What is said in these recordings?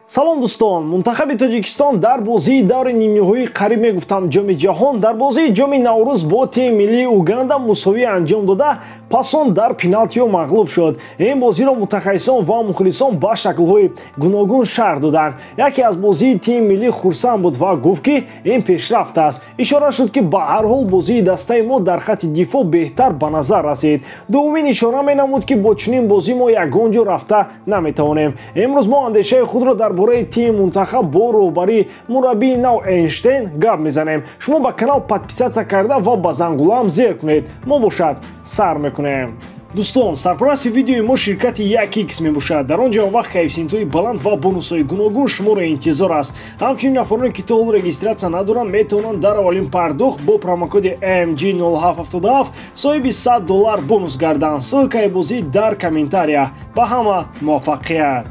Салом, дӯстон! Мунтахаби Тоҷикистон дар бозии даври нимниҳоии, қариб мегуфтам Ҷоми ҷаҳон, дар бозии Ҷоми Наврӯз бо тими миллии Уганда мусовӣ анҷом дода, пас он дар пеналти-ҳо мағлуб шуд. Ин бозиро мутахассисон ва мухлисон ба шаклҳои гуногун шарҳ доданд. Яке аз бозии тими миллӣ хурсанд буд ва гуфт, ки ин пешрафт аст. Ишора шуд, ки ба ҳар ҳол бозии дастаи мо дар хатти дифоъ беҳтар ба назар расид. Дуввумин ишора менамуд, ки бо чунин бозӣ мо ягон ҷо рафта наметавонем. Имрӯз мо андешаи худро дар бораи тими мунтахаб бо роҳбарии мураббии нав Эйнштейн гап мезанем. Шумо ба канал подписаться карда ва ба зангулаам зер кунед. Мо бошад, сар мекунем. Дӯстон, сарпарасти видеои мо ширкати 1x мебошад. Дар он ҷо вақт коэффисиентҳои баланд ва бонусҳои гуногун шуморо интизор аст. Ҳамчунин нафароне, ки то ҳол регистрация надоранд, метавонанд дар аввалин пардохт бо промокоди MG0777 соҳиби 100 доллар бонус гарданд. Ссылка и бозӣ дар комментария. Ба ҳама муваффақият!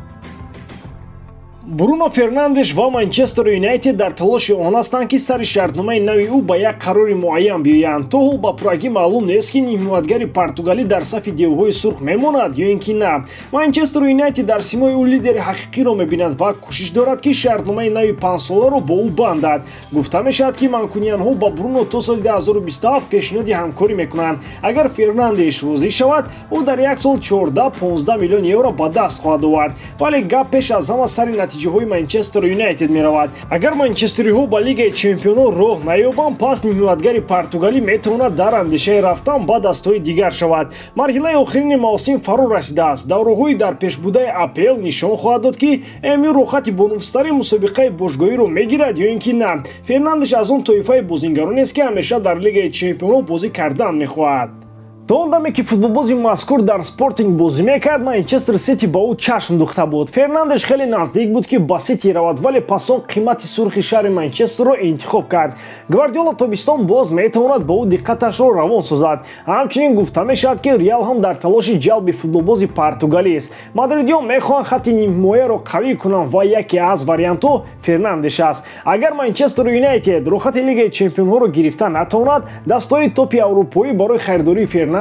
Бруно Фернандеш ва Манчестер Юнайтед дар талоши он ҳастанд, ки сари шартномаи нави ӯ ба як қарори муайян биёянд. То ҳол ба пуррагӣ маълум нест, ки нимҳимоятгари португалӣ дар сафи девҳои сурх мемонад ё ин ки на. Манчестер Юнайтед дар симои ӯ лидери ҳақиқиро мебинад ва кӯшиш дорад, ки шартномаи нави панҷсоларо бо ӯ бандад. Гуфта мешавад, ки манкуниянҳо ба Бруно то соли 2027 пешниҳоди ҳамкорӣ мекунанд. Агар Фернандеш розӣ шавад, ӯ дар як сол 14-15 миллион евро ба даст хоҳад овард. Вале гап пеш аз ҳама сари натиҷаҳои Манчестер Юнайтед меравад. Агар манчестериҳо ба Лигаи чемпионон роҳ наёбанд, пас нимҳимоятгари португалӣ метавонад дар андешаи рафтан ба дастҳои дигар шавад. Марҳилаи охирини мавсим фаро расидааст. Давраҳои дар пешбудаи АПЛ нишон хоҳад дод, ки МЮ роҳхати бонуфузтарин мусобиқаи бошгоҳиро мегирад ё ин ки на. Фернандеш аз он тоифаи бозингаронест, ки ҳамеша дар Лигаи чемпионон бозӣ кардан мехоҳад. То он даме, ки футболбози мазкур дар Спортинг бозӣ мекард, Манчестер Сити ба ӯ чашм духта буд. Фернандеш хеле наздик буд, ки ба Сити равад, вале пас он қимати сурхи шаҳри Манчестерро интихоб кард. Гвардиола тобистон боз метавонад ба ӯ диққаташро равон созад. Ҳамчунин гуфта мешавад, ки Реал ҳам дар талоши ҷалби футболбози португалист. Мадридиён мехоҳанд хатти нимҳимояро қавӣ кунанд ва яке аз вариантҳо Фернандеш аст. Агар Манчестер Юнайтед рӯхати Лигаи чемпионҳоро гирифта натавонад, дастҳои топи аврупоӣ барои харидории Фернандеш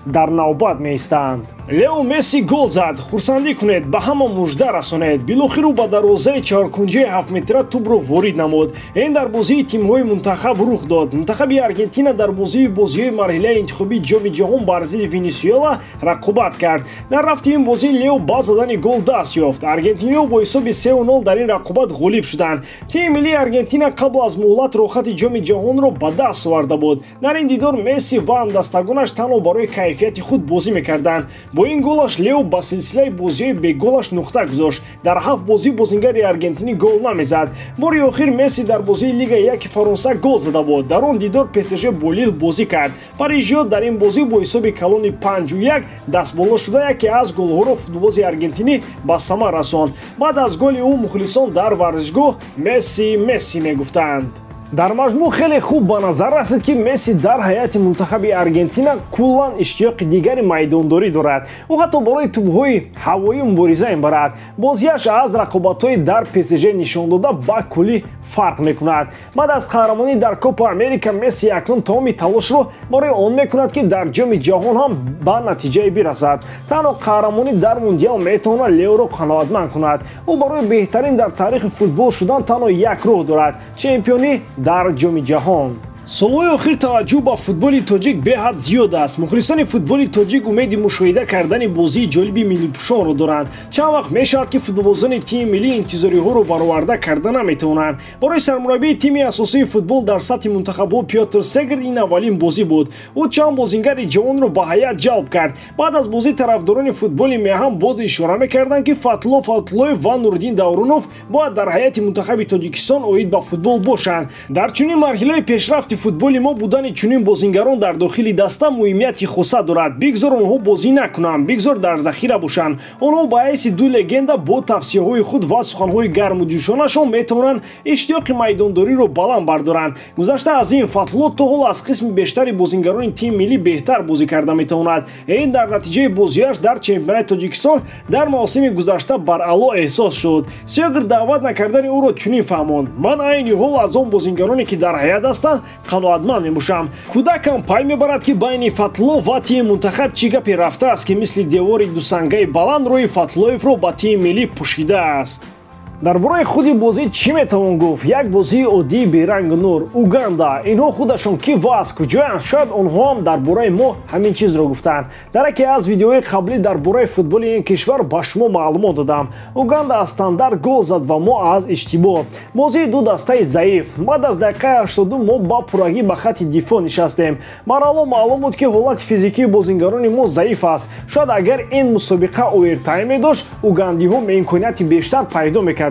дар навбат меистанд. Лео Месси гол зад! Хурсандӣ кунед, ба ҳама мужда расонед! Билохир ӯ ба дарвозаи чаҳоркунҷаи ҳафтметра тӯбро ворид намуд. Ин дар бозии тимҳои мунтахаб рух дод. Мунтахаби Аргентина дар бозии бозиҳои марҳилаи интихобии Ҷоми ҷаҳон бар зидди Венесуэла рақобат кард. Дар рафти ин бозӣ Лео ба задани гол даст ёфт. Аргентиниҳо бо ҳисоби 3-0 дар ин рақобат ғолиб шуданд. Тими миллии Аргентина қабл аз муҳлат роҳхати Ҷоми ҷаҳонро ба даст оварда буд. Дар ин дидор Месси ва ҳамдастагонаш танҳо барои кайфияти худ бозӣ мекарданд. Бо ин голаш Лео ба силсилаи бозиҳои беголаш нуқта гузошт. Дар ҳафт бозӣ бозингари аргентинӣ гол намезад. Бори охир Месси дар бозии Лигаи яки Фаронса гол зада буд. Дар он дидор ПСЖ бо Лил бозӣ кард. Парижиё дар ин бозӣ бо ҳисоби калони 5-1 дастболо шуда, яке аз голҳоро футболбози аргентинӣ ба самар расонд. Баъд аз голи ӯ мухлисон дар варзишгоҳ «Месси, Месси» мегуфтанд. Дар маҷмӯъ хеле хуб ба назар расид, ки Месси дар ҳайати мунтахаби Аргентина куллан иштиёқи дигари майдондорӣ дорад. Ӯ ҳатто барои тӯбҳои ҳавоӣ мубориза мебарад. Бозиаш аз рақобатҳои дар ПСЖ нишондода ба куллӣ фарқ мекунад. Баъд аз қаҳрамонӣ дар Копа Америка Месси акнун тамоми талошро барои он мекунад, ки дар Ҷоми ҷаҳон ҳам ба натиҷае бирасад. Танҳо қаҳрамонӣ дар мундиал метавонад Леоро қаноатманд кунад. Ӯ барои беҳтарин дар таърихи футбол шудан танҳо як роҳ дорад: чемпионӣ дар Ҷоми ҷаҳон. Солҳои охир таваҷҷӯҳ ба футболи тоҷик беҳад зиёд аст. Мухлисони футболи тоҷик умеди мушоҳида кардани бозии ҷолиби миллипӯшонро доранд. Чанд вақт мешавад, ки футболбозони тими миллӣ интизориҳоро бароварда карда наметавонанд. Барои сармураббии тими асосии футбол дар сатҳи мунтахабҳо Пётр Сегр ин аввалин бозӣ буд. Ӯ чанд бозингари ҷавонро ба ҳайат ҷалб кард. Баъд аз бозӣ тарафдорони футболи меҳан боз ишора мекарданд, ки Фатло Фатлоев ва Нуриддин Давронов бояд дар ҳайати мунтахаби Тоҷикистон оид ба футбол бошанд. Дар чунин марҳилаи пешрафти футболи мо будани чунин бозингарон дар дохили даста муҳимияти хоса дорад. Бигзор онҳо бозӣ накунанд, бигзор дар захира бошанд. Онҳо ба ҳайси ду легенда бо тавсияҳои худ ва суханҳои гарму ҷӯшонашон метавонанд иштиёқи майдондориро баланд бардоранд. Гузашта аз ин, Фатло то ҳол аз қисми бештари бозингарони тими миллӣ беҳтар бозӣ карда метавонад. Ин дар натиҷаи бозиаш дар чемпионати Тоҷикистон дар мавсими гузашта баръало эҳсос шуд. Сегр даъват накардани ӯро чунин фаҳмонд: «Ман айни ҳол аз он бозингароне, ки дар ҳайат ҳастанд, қаноатманд мебошам». Кӯдакам пай мебарад, ки байни Фатло ва тими мунтахаб чӣ гапе рафтааст, ки мисли девори дусангаи баланд рӯи Фатлоевро ба тими миллӣ пӯшидааст. Дар бораи худи бозӣ чӣ метавон гуфт? Як бозии оддии берангу нур. Уганда, инҳо худашон ки ва аз куҷоянд? Шояд онҳо ҳам дар бораи мо ҳамин чизро гуфтанд. Дар яке аз видеоҳои қаблӣ дар бораи футболи ин кишвар ба шумо маълумот додам. Уганда аз стандарт гол зад ва мо аз иштибоҳ. Бозии ду дастаи заиф. Баъд аз дақиқаи 82 мо ба пуррагӣ ба хатти дифоъ нишастем. Барало маълум буд, ки ҳолати физикии бозингарони мо заиф аст. Шояд агар ин мусобиқа овертайм медошт, угандиҳо имконияти бештар пайдо мекарданд.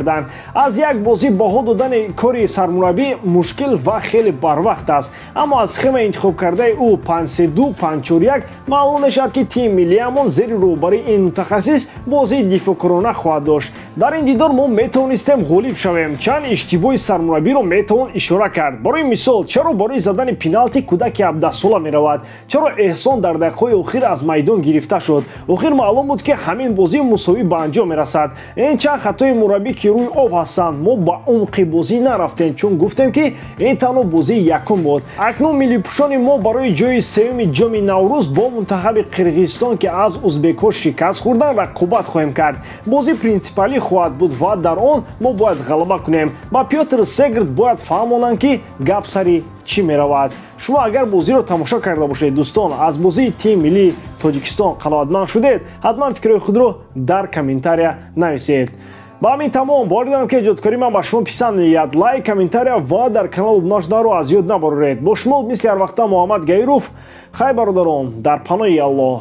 Аз як бозӣ баҳо додани кори сармураббӣ мушкил ва хеле барвақт аст, аммо аз схемаи интихобкардаи ӯ 5-3-2, 5-4-1 маълум мешавад, ки тими миллиамон зери роҳбарии ин мутахассис бозии дифоъкорона хоҳад дошт. Дар ин дидор мо метавонистем ғолиб шавем. Чанд иштибоҳи сармураббиро метавон ишора кард. Барои мисол, чаро барои задани пеналти кӯдаки 17сола меравад? Чаро Эҳсон дар дақиқаҳои охир аз майдон гирифта шуд? Охир маълум буд, ки ҳамин бозӣ мусовӣ ба анҷом мерасад. Ин чанд хатои мураббӣ, ки рӯи об ҳастанд. Мо ба умқи бозӣ нарафтем, чун гуфтем, ки ин танҳо бозии якум буд. Акнун миллипӯшони мо барои ҷои сеюми ҷоми Наврӯз бо мунтахаби Қирғизистон, ки аз узбекҳо шикаст хӯрдан, рақобат хоҳем кард. Бозӣ принсипалӣ хоҳад буд ва дар он мо бояд ғалаба кунем. Ба Пётр Сегрд бояд фаҳмонанд, ки гап сари чӣ меравад. Шумо агар бозиро тамошо карда бошед, дӯстон, аз бозии тими миллии Тоҷикистон қаноатманд шудед? Ҳатман фикрҳои худро дар комментария нависед. Ба ҳамин тамом. Боварӣ дорам, ки эҷодкории ман ба шумо писанд меояд. Лайк, комментария ва дар канал обуна шуданро аз ёд набароред. Бо шумо мисли ҳар вақта Муҳаммад Гаиров. Хай, бародарон, дар паноҳи Аллоҳ.